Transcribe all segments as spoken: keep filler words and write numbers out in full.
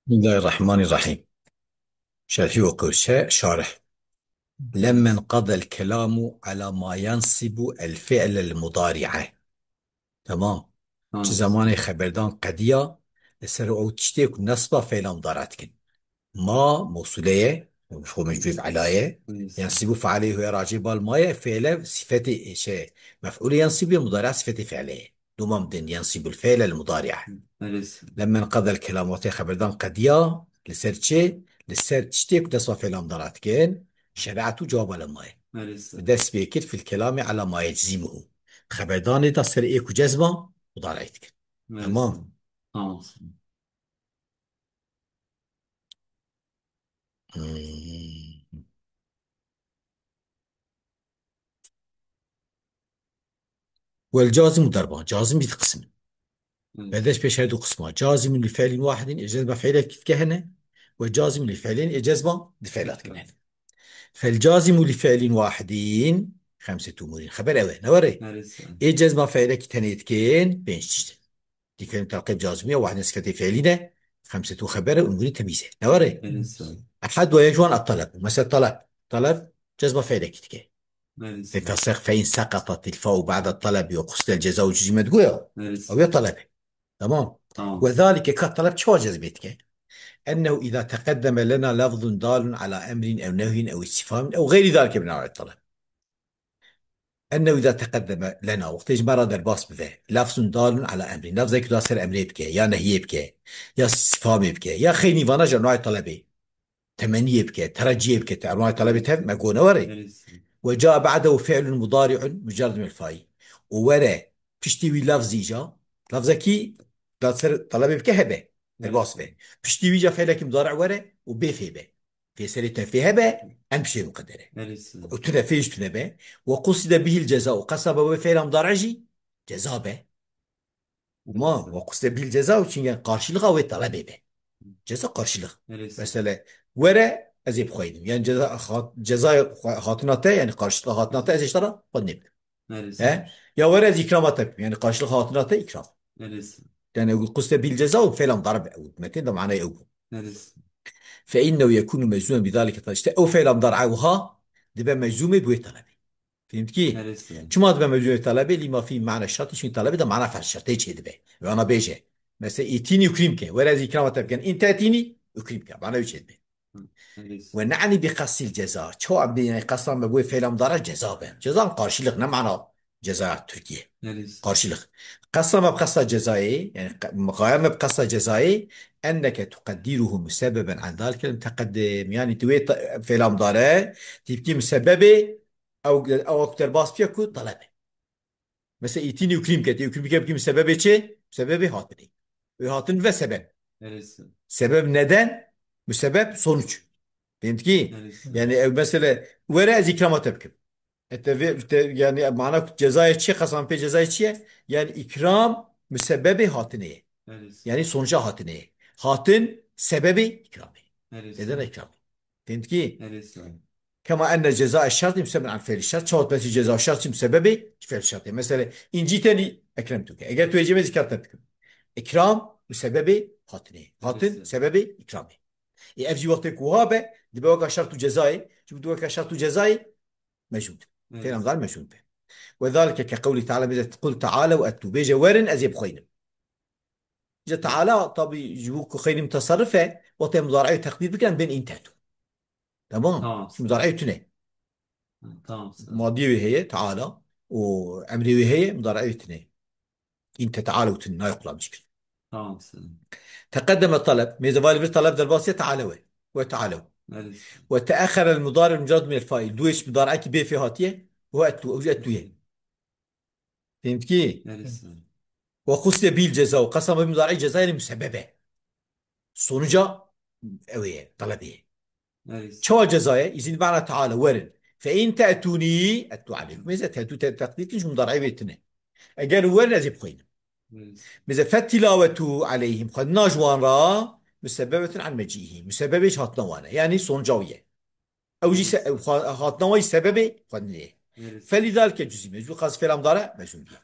بسم الله الرحمن الرحيم. شرحي وقوشه شارح. لما انقضى الكلام على ما ينصب الفعل المضارع. Tamam. Ha. Çi zemanê xeberdan qediya, li ser ew tiştê ku nesba feyla mudara dikin. Ma mewsûle ye, xwe mecbûr bi ela ye. Evet. Yensîbû fealê hûye racê bal ma ye, fêle sifetê, e, şey, mef'ûlê yensîbû ye, mudara sifetê fealê ye. Domam din, yensîbul fe'le el mudari'a. Evet. Lemmen qadel kelam, wextê xeberdan qediya, li ser çi? Li ser tiştê ku nesba feyla mudara dikin, şere'tu cewaba lema ye. Evet. Bi dest pê kir fil kelami ala ma yeczimuhu. Xeberdanê da ser ê ku cezma mudara dikin. Evet. Tamam. Tamam. Hmm. Wel cazim û derba. Cazim bî di qisim. Hmm. Berdeş pêş her du qisma. Cazim li fi'lin wahidin, ê cezma fi'lek dike hene. Ve cazim li fi'lin, ê cezma di fi'lat dike hene. Fel cazimu li fi'lin wahidin, xemsetu umurin. Xeber ew e, ne were? Neresi? Ê cezma fi'lek tenê dikin, pênc tişt. Di fi'lin telqîb cazimiye, wahidin sifetê fi'lî ne, xemsetu xebere, umurî temîze. Ne were? Neresi? Ehad ve yecwan at taleb. Mesela taleb. Taleb, cezma fi'lek dike. Neresi? Fe kasex fe in saqatat il fa'u ba'da talabi ve qustel ceza ve cüzî medguya. Neresi? Ew ya talebe. Tamam. Tamam. Ve zalike ka talep çawa cezbê dike? Ennehu iza teqeddeme lena lafzun dalun ala emrin ew nehyin ew istifhamin ew gayri zalike min enwa'i talep. Ennehu iza teqeddeme lena, wextê ji me re derbas bibe, lafzun dalun ala emrin, lafzek da ser emrê bike, ya nehiyê bike, ya istifhamê bike, ya xeynî vana ji enwa'i talebê. Temenniyê bike, terecciyê bike, te enwa'i talebê tev me gone were. Neresi? Ve ca ba'dehu fi'lun mudari'un mucerredun min el fa'i. Û were piştî wî lafzî ca, lafzekî da ser talebê bike hebe, derbas be. Piştî wî ca fi'lekî mudari' were û bê fê be. Fê serê te fê hebe, en piştê muqedere. Neresi? Û tune fê ji tune be. Ve quside bihil ceza û qesa be wê fi'la mudari' jî ceza be. Û ma, ve quside bihil ceza û çingên qarşılığa wê talebê be. Ceza qarşılık. Neresi? Mesela, were ez ê bixweynim. Yani ceza, hat, cezayê xwe-, hatina te, yani qarşılık hatina te ez ê ji te re xwe nêbikim. Neresi? He? Ya were ez ikrama te bikim. Yani qarşılık hatina te ikram. Neresi? Yani ew quside bihil ceza û fi'la mudari' be ew. Metin de manayê ew bû. Neresi? Fe innehu yekunu meczumen bi zalike. İşte ew fi'la mudari' ew ha dibe meczûmê bi wê talebê. Fehmtkî? Neresi yani? Çima dibe mecbûrê talebê? Lima fî ma'na şertî, çünkü talebê de mana fer şertê çê dibe. Ve ana bêje. Mesela îtînî ukrîmke. Were ez îkrama te bikin. În te'tînî ukrîmke. Mana wî çê dibe. Hı, neresi? Ve ne'nî bi qastil ceza. Çoğu em yani qastan me bu fi'la mudara ceza be. Ceza karşılık ne mana ceza Türkiye? Neresi? Karşılık. Qastan me bi qasta cezayê, yani qa-, muqayeme bi qasta cezayê, enneke tuqeddiruhu musebeben an zalike muteqeddim. Yani tu wê ta-, fi'la mudare, tîpkî musebebê, Ew, ew ku derbas bûye ku taleb e. Mesela îtînî ukrîmke, tê ukrîmke bikî musebebê çi? Musebebê hatinê. Wê hatin ve sebeb. Neresi? Sebeb neden, musebeb sonuç. Fehmtkî? Neresi? Yani ev mesele were ez îkrama te bikim. E te vê, te, yani mana ku cezayê çi ye, qasam pê cezayê çi ye? Yani ikram musebebê hatinê ye. Neresi? Yani sonuca hatinê ye. Hatin sebebê ikramê. Neresi? Neden ikramê? Fehmtkî? Neresi? Kema enne ceza şertî musebben an fi'l şert. Çawa mesî ceza şertî musebebê fi'l şertê. Mesela, incîteni ekremtuke. Eger tu êcê me zî kar te bikim. Îkram musebebê hatinê. Hatin sebebê îkramê. Ê ev jî wextê ku wiha be, dibe weka şert û cezayê. Çimkî tu weka şert û cezayê mecûd. Fêl emzal mecûd be. Ve zalike ke qewlî teala bêje, qul teala ve etu. Bêje werin ez ê bixweynim. Ji teala tabî ji bo ku xeynî muteserrif e, wextê mudareyê teqdîr bikin bên în tetu. Tamam. Tamam. Mudareyê tune. Tamam. Madiyê wê heye, teala, û emrê wê heye, mudareyê tune. În teteala û tune, nayê qulamîş kir. Tamam. Teqeddeme taleb, mêze valî vir taleb derbasiye teala we. Ve teala. Evet. Ve teaxxere el mudari mucerred min el fail. Duê çi mudarekî bê fê hatiye, ve etu, ew jî etu ye. Fehmtkî? Neresi? Ve qusde bil ceza û qesama bi mudarî ceza yani musebebe. Sonuca ew ye, talebê ye. Neresi? Çawa ceza ye? Îzin bana teala werin. Fe in te'tûnî e'tû aleykum. Mêze te'tû te-, teqdîr kin ji mudarî wê tine. Eger werin ez ê bixweynim. Neresi? Mêze fe tilawetu aleyhim. Xwendina ji wan ra musebebetun an mecîhî. Musebebê ji hatina wan e. Yani sonuca wî ye. Ew jî se-, ew ha-, hatina wî sebebê xwendinê. Evet. Felidalike cüzî mecbûr qas felam dare mecbûr diye.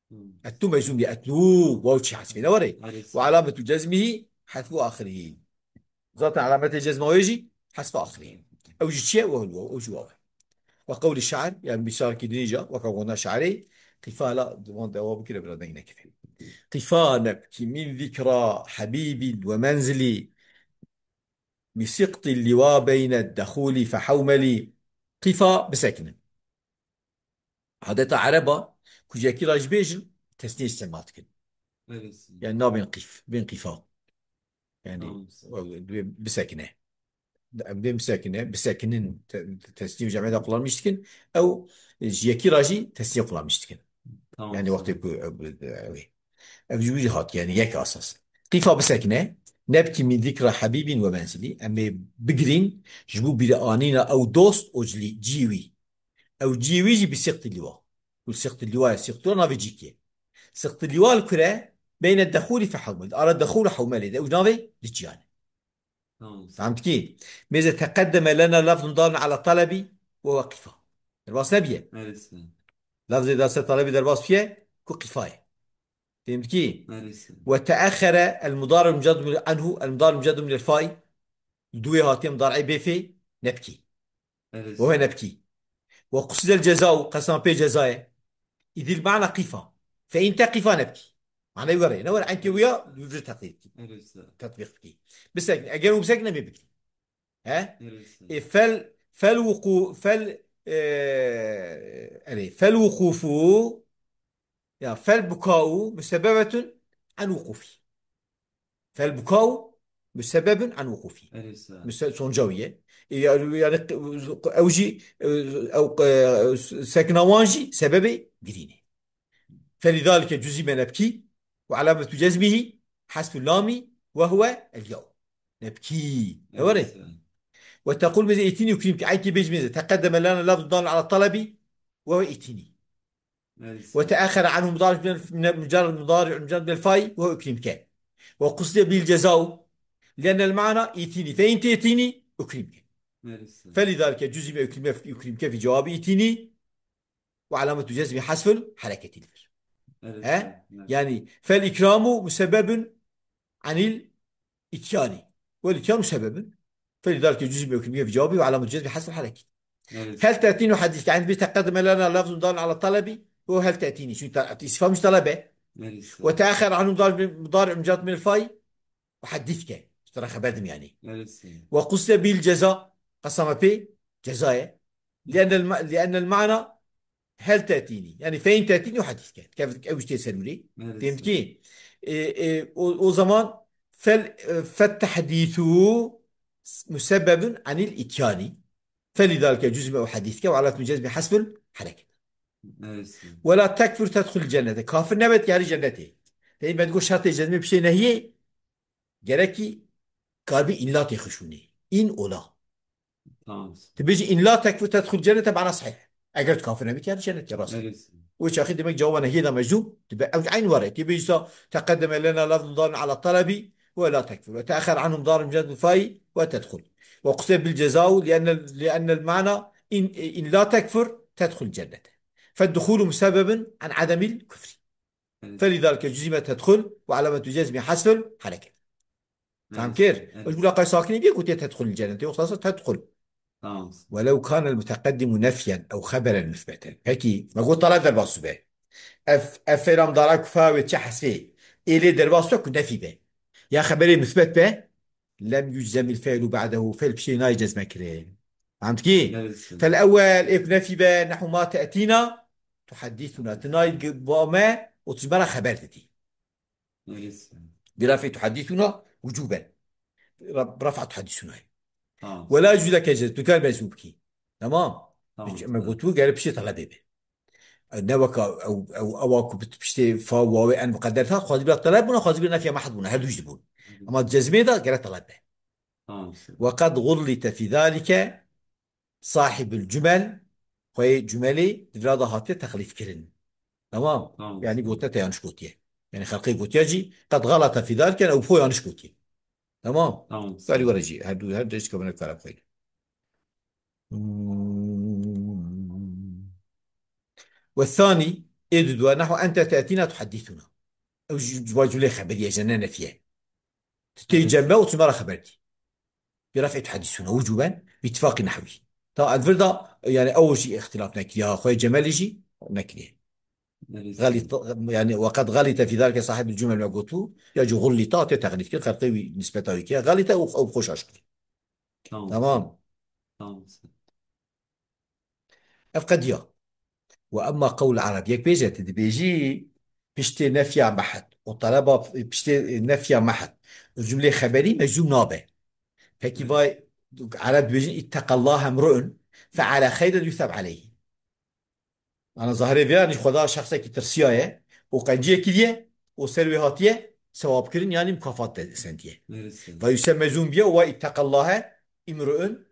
Hmm. Etu mecbûr diye. Etu waw çi hesbê ne were. Evet. Ve alametu cezmihi hesbu axirihi. Zaten alametê cezma wê jî hesfa axirî. Ew jî çi ye? Ew, ew, ew jî waw e. Ve qewlî şair, yani bir şarkî dinî ca, weka gonda şairê, qîfa la, wan dewa bikire, bira deng nekeve. Qîfa nebkî min zikra habîbin ve menzilî, bi siqtî liwa beyne dexûlî fehewmelî. Qîfa bisekinin. Adeta Ereba, ku ji yekî re jî bêjin, tesnî îstemal dikin. Evet. Yani nabên qîf, bên qîfa. Yani, tamam. Dibê bisekine. Em bên bisekine, bisekinin, te-, tesnî û cemê de kullanmış dikin. Ew ji yekî re jî tesnî kullanmış dikin. Tamam. Yani wextê ku ew, ew, ew ji wî hat, yani yek asas. Qîfa bisekine, nebkî min zikra habîbin ve menzilî. Em ê bigirîn ji bo bîranîna ew dost û cilî, cî wî. Ew cî wî jî bi siqtî liwa. Ku siqtî liwa ye, siqtî liwa navê cîkê. Siqtî liwa li kure beyne dexûlî fe hewmel. Ara dexûl û hewmelê de ew navê diçiyane. Tamam. Fehm dikî? Mêze teqeddeme lena lafzun dalun ala talebî ve we qîfa. Derbas nebiye. Evet. Lafzê da ser talebî derbas biye ku qîfa ye. Fehmtî? Neresi? Ve teaxere el mudari muceddu min anhu, el mudari muceddu min el fai. Duê hatiye mudarê bêfê nebkî. Neresi? Ve nebkî. Ve quside el cezau, qesam pê ceza ye. Îdil mana qîfa. Fe in teqîfa nebkî. Manayê were, ne were, enkê wîya, vî teqîf bikî. Neresi? Tetbîq bikî. Bisekine, eger û bisekine bê bikî. He? Neresi? E, fel, fel wuku-, fel, e, erê, fel wukufu, ya, fel bukau musebebetun an wukufi. Fel bukau musebebun an wukufi. Neresi? Muse-, sonuca wî ye. E, ya-, yani, ew jî, e, ew, e, sekina wan jî sebebê girînê. Felidalike cuzime nebkî ve alametu cezmihî hesfu lamî ve huve el yaw. Nebkî. Ne were? Evet. Ve tequl mêze îtînî û kirîmkî. Enkê bêj mêze. Teqeddeme lena lafzu dalun ala talebî ve huve îtînî. Evet. Ve teaxere anhu mudari min, min, mucarred mudari, mucarred min el fai ve huve û kirîmke. Ve quside bil cezau. Lienel mana îtînî. Fe in te'tînî û kirîmke. Evet. Felidalike cuzime û kirîmke, û kirîmke fi cevabî îtînî. Ve alametu cezmi hasful hareketî li vir. Evet, he? Evet. Yani, fel ikramu musebebun anil ityani. Vel ityanu sebebun. Felidalike cuzime û kirîmke fi cevabî ve alametu cezmi hasful hareketî. Evet. Hel te'tînî hadîs, yani bir teqeddeme lena lafzun dalun ala talebi ve hel te'tînî. Çünkü ta-, istifham talebe. Evet. Ve teaxer anhu mudari, mudari mucarred min el fai. Ve hadîs ke. Tera xeber dim yani. Evet. Ve quside bil ceza. Qesame pê ceza ye. Lienel ma-, lienel mana hel te'tînî. Yani fe in te'tînî û hadîs ke. Kev-, ew işte serûrî. Evet. Diyelim ki, e, e, o, o zaman fel, e, fet tehdîsu musebebun anil ityani. Felidalike cuzime û hadîs ke ve alametu cezmi hasful hareket. Evet. Ve la tekfur tedhul cennete. Kafir nebet yani cennetê. Hey, ben go şartê cezmê piştê nehiyê. Gerekî karbî in la têxişûnê. In ola. Tamam. Tu bêjî in la tekfur tedhul cennete mana sahih. Eger tu kafir nebî, yani cennetê rast. Evet. O çaxî demek cevaba nehiyê de meczûm dibe. Ew eyn were. Tu bêjî sa teqeddeme lena lafzun dalun ala talebi ve la tekfur. Ve teaxer anhu mudari mucarred min el fai ve tedhul. Ve quside bil cezau lienel, lienel mana in, in la tekfur tedhul cennete. Fedduhulu musebebun an ademil kufri. Evet. Felidalike cuzime tedhul ve alametu cezmi hasful hareket. Fam kir? Evet. Ji bo laqay sakinî bî ku tê tedhul cennete, yoksa tedhul. Tamam. Welew kanel muteqeddimu nefyen ew xeberen musbeten. Pekî, me got taleb derbas be. Ev, ev fêla mudara kufa wê çi hesê? Ê lê derbas be ku nefî be. Ya xeberê musbet be, lem yuczemil fe'lu ba'dehu, fe'l piştê nayê cezme kirin. Fehmtkî? Evet. Fel ewel, ê ku nefî be, nehu ma te'tîna, tuhaddîsuna. Tu nayê gi-, ba me, û tu ji me re xeber didî. Evet. Bi rafî tuhaddîsuna wucûben. Ra-, rafa tuhaddîsuna. Tamam. Wela jû de kece, tu kar mecbûr bikî. Tamam. Tamam. Me gotu, gere piştê talebê be. Ne weka ew, ew, ewa ku bi piştê fa wawê en muqedder ta, xwazî bila taleb bûna, xwazî bila nefya mahd bûna, her du jî dibûn. Hı hı. Ama cezmê de gere taleb be. Tamam. Ve qed gullite fî zalike sahibul cumel, xweyê cumelê di vira de hatiye texlîf kirin. Tamam. Tamam. Yani gote te yanlış gotiye. Yani xelqê gotiye jî qed galata fî zalike, ew xwe yanlış gotiye. Tamam. Tamam. Belî were jî, her du, her du jî kevine kara xwe. Hmm. Ve thani, ê dudwa, nehu ente te'tina tuhaddîsuna. Ew ji, ji va cumleyê xeberiye, je ne nefiye. Tu tê cem me û tu me re xeber dî. برفع تحدثون وجوبا باتفاق نحوي. تا edvir da, yani ew jî îxtilaf nekiriye, ha, xwê Cemelî jî nekiriye. Neresi? غلط, yani وقد غلط في ذلك صاحب الجمل me gotû, ya jî غلط tê teqlîd kir, xelqê wî nisbeta wî kiriye. غلط ew, ew xwe şaş kiriye. Tamam. Tamam. Tamam. Ev qediya. Ve emma qewlul Arab. Yek bêje, tu dibêjî piştê nefya mehed û taleba piştê nefya mehed û cumlê xeberî meczûm nabe. Pekî vay Ereb dibêjin, "İtteqallahe emru'un fe'ale xeyren yuseb aleyhi." Ana zahirê vê yanî Xweda şexsekî tirsiyaye û qenciyê kiriye û ser wê hatiye sewabkirin, yanî mukafat de sendiye. Neresi? Ve yuseb meczûm biye û wa itteqallahe imru'un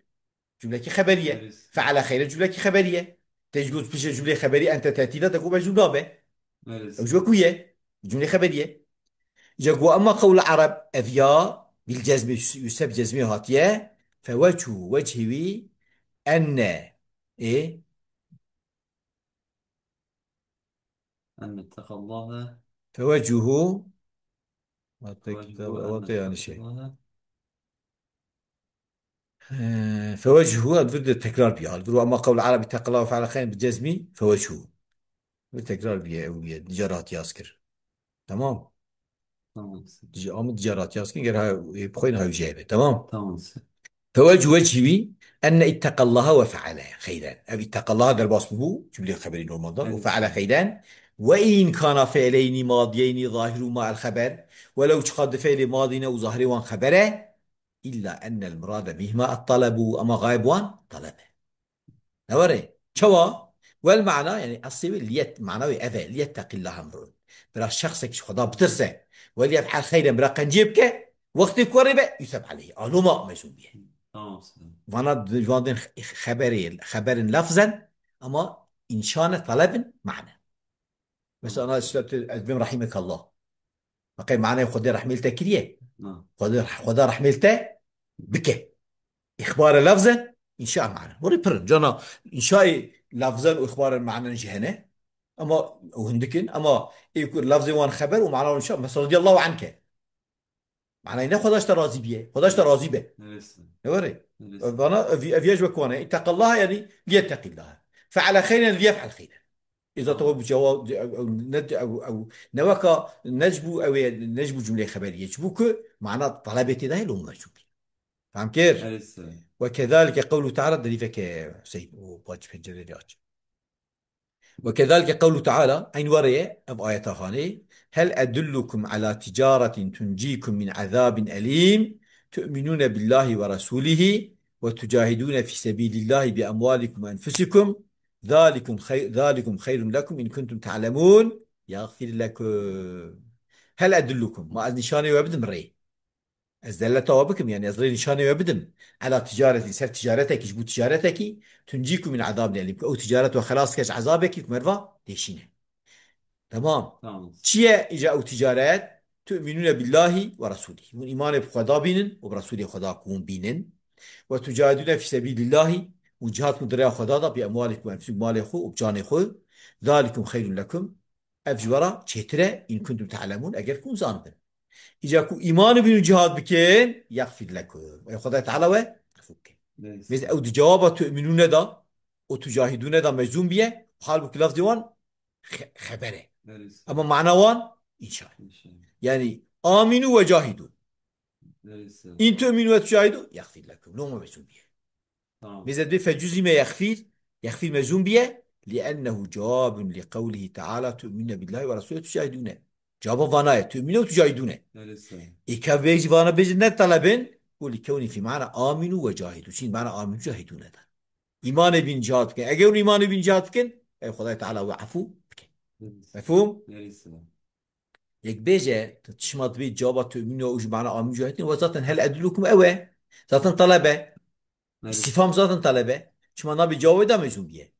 cumlekî xeberiye. Neresi? Fe'ale xeyre cumlekî xeberiye. Te ji got pişe cumlê xeberî ente tetîla te ku meczûm nabe. Neresi? Ew ji wekû ye. Cumlê xeberiye. Îca ku emma qewlul Arab ev ya bil cezmi yuseb cezmi hatiye. Fe weçhu weçhi wî enne. Ê? Enne itteqallahe. Fewecuhu. Hatta kitap, enne hatta yani şey. Itteqallahe. He, fewecuhu, edvir de tekrar bir hal. Vir ve emma qewlul Arab itteqallahe fe'ale xeyren bi cezmi fewecuhu. Ve tekrar bir ye, ew ye, dicar hat yaz kir. Tamam. Tamam. Dica-, ama dicar hat yaz kir, ger ha, e, bixweyne ha wî jê be. Tamam. Tamam. Fewecu wecihî wî enne itteqallaha ve feale xeyren. Ev itteqallaha derbas bûbû, cumlê xeberî normalda. Û Evet. Feale xeyren. Ve in kana fe'leynî madiyeyni zahirû ma el xeber. Welew çiqas di fe'lê madî ne û zahirê wan xeber e. İlla ennel murade bihima et-talebu. Ama gayb wan taleb e. Ne were? Çawa? Wel mana, yani eslê wê liyet, mana wê ev e, liyetteqillaha emrun. Bira şexsek ji Xweda bitirse, wel yef'el xeyren, bira qenciyê bike, wextê ku rê be, yuseb aleyhi. Aloma mecûn biye. Tamam, sen. Vana di-, van din xeberê, xeberin lafzen, ama înşane talebin mane. Mesela, ana işte, ez bim rahimekallah. Baqey manayê Xwedê rehmê li te kiriye. Ha. Xwedê, Xweda rehmê li te bike. Îxbare lafzen, înşa mane. Hûrê pirin. Cana înşayê lafzen û îxbare manen jî hene. Ama ew hindik in. Ama ê ku lafzê wan xeber û mana wan înşa. Mesela radiyallahu anke. Manayê ne Xweda ji te razî biye. Xweda ji te razî be. Neresi? Ne were? Neresi? Vana ev, ev ya ji wek wan e. İtteqallaha yani liyetteqillaha. Feale xeyren liyef'al xeyren. Îza te wek bi cewab, ew, ew, ne, ew, ew, ne weka, ne ji bo ew ê, ne ji bo cumleyê xeberiyê. Ji bo ku mana talebê tê de heye, lom mecûb. Fam kir? Neresi? Ve kezalike qewlu teala, derî veke Hüseyin, û paç pencereyê aç. Ve kezalike qewlu teala, eyn were ye, ev ayeta Xanê, "Hel edullukum ala ticaretin tuncikum min azabin elim, tu'minune billahi ve rasulihi, ve tucahidune fi sebilillahi bi emwalikum ve enfusikum, zalikum xey-, zalikum xeyrun lekum in kuntum ta'lemun, yagfir lekum." Hel edullukum, ma ez nîşanê we bidim rê? Ez deleta we bikim, yani ez rê nîşanê we bidim. Ela ticaretî, ser ticaretekî, ji bo ticaretekî, tuncîkum min azabin elîm. Ku ew ticaret we xelas dike ji ezabekî ku merva têşîne. Tamam. Tamam. Çi ye îca ew ticaret? Tu'minûne billahî ve resûlî. Hûn îmanê bi Xweda bînin û bi Resûlê Xweda ku hûn bînin. Ve tucahidûne fî sebîlillahî. Hûn cihad ku di rêya Xweda de, bi emwalikum, enfusikum, malê xwe û bi canê xwe. Zalikum xeyrun lekum. Ev ji we re çêtir e, in kuntum ta'lemûn, eger ku hûn zanibin. Îca ku îman bîn û cihad bikin, yexfir lekum. Ey Xwedayê Teala we efû bike. Neyse. Mêz ew di cewaba tu'minûne de û tucahidûne de meczûm biye, halbûkî lafzê wan xe-, xeber e. Neyse. Ama mana wan înşa. İnşallah. Yani, aminu ve cahidu. Neyse. In tu'minu ve tucahidu, yexfir lekum. Loma meczûm biye. Tamam. Mêze dibê fecuzîme yexfîr, yexfîr mecûm biye, li'ennehu cewabun li qewlihi teala tu'minûne billahi ve resulî tucahidûne. Cewaba vana ye, tu'minûne û tucahidûne. Öyle söyle. Îka bêjî vana bêjin ne talebin, û li kewnî fî mana aminu ve cahidu. Çin mana aminu cahidûne de. Îmanê bîn cihad bikin. Eger hûn îmanê bîn cihad bikin, ey Xwedayê Teala we efû bike. Öyle. Mefhûm? Öyle söyle. Yek bêje, tu çima dibê cewaba tu'minûne û ji mana aminu cahidûne, we zaten hel edullukum ew e. Zaten talebe. Evet. İstifham zaten talebe. Çima nabê cewabê de mecûm biye?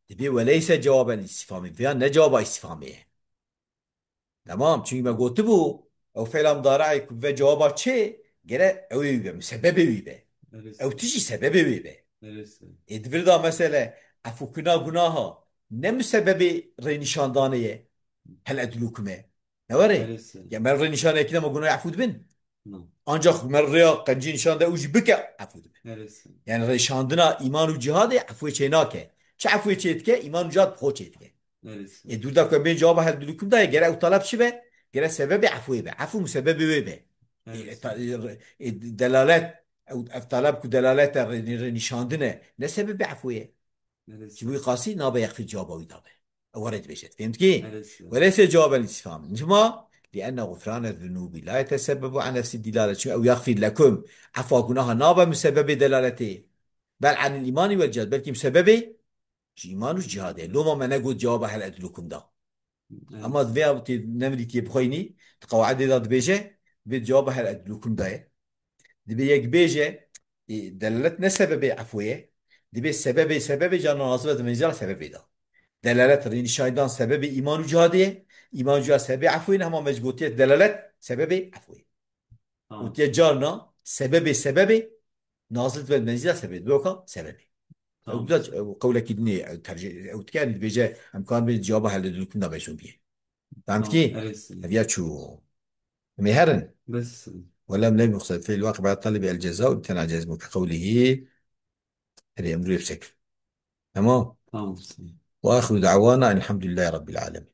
Dibê weleyse cewaben istifhamê. Veya ne cewaba istifhamê ye. Tamam, çünkü me gotibû, ew fi'la mudari'ê ku ve cewaba çi? Gere ew ê wî be, musebebê wî be. Evet. Ew tijî sebebê wî be. Evet. Ê di vir de mesele, efûkirina gunaha, ne musebebê rênîşandanê ye. Hel edullukum e. Ne were? Evet. Ya me rênîşanê kine me gunahê efû dibin. Ancak me rêya qencî nîşan de û jî bike, efû dibe. Erê sî. Yani rêşandina îman û cihadê efûyê çê nake. Çi efûyê çê dike? Îman û cihad bi xwe çê dike. Erê sî. Ê, dûr da ku em bên cewaba her du lûkim daye, gere ew taleb çi be? Gere sebebê efûyê be. Efû musebebê wê be. Ê, Evet. e, ta-, e, e, delalet, ew, ev taleb ku delalet e, rê-, rê-, nîşandine, ne sebebê efûyê. Evet. Ji bo wî qasî nabe yekfî cewaba wî dabe. Ew were dibêje. Fêm dikî? Evet. Weleyse cewabel îstîfham. Çima? لأن غفران الذنوب لا يتسبب عن نفس الدلالة. Çünkü ew yekfî lekum. Efa gunaha nabe musebebê delaletê. Bel anil îmanî wel cihad. Belkî musebebê ji îman û cihadê. Loma me negot cewaba hel edlukum da. Evet. Ama divê ev tê nemirî tê bixweyînî, di qewaidê de dibêje, divê cewaba her edlukum daye. Dibê yek bêje, e, delalet ne sebebê efû ye. Dibê sebebê, sebebê carna nazil be di menzila sebebê de. Delalet rê nîşanî dan sebebê îman û cihadê ye. Îman û cihad sebebê efû ye, hema me ji gotiye delalet sebebê efû ye. Tamam. Gotiye carna sebebê, sebebê nazil dibe menzila sebebê. Dibe weka sebebê. Ew Tamam. da, ew qewlekî dinê, ew tercih, ew dike, yani dibêje, em kan bê cevaba helde dûkunda mecnûn biyê. Tamam Tamam. ki? Evet. Ev ya çû. Em ê herin. Bes. Wela em lem yuxsel fil waqi ba'd talibi el ceza û biten acez bu qewlihi. Erê em rûyê bisekir. Tamam. Tamam. Ve axiru da'wana elhamdülillahi rabbil alemin.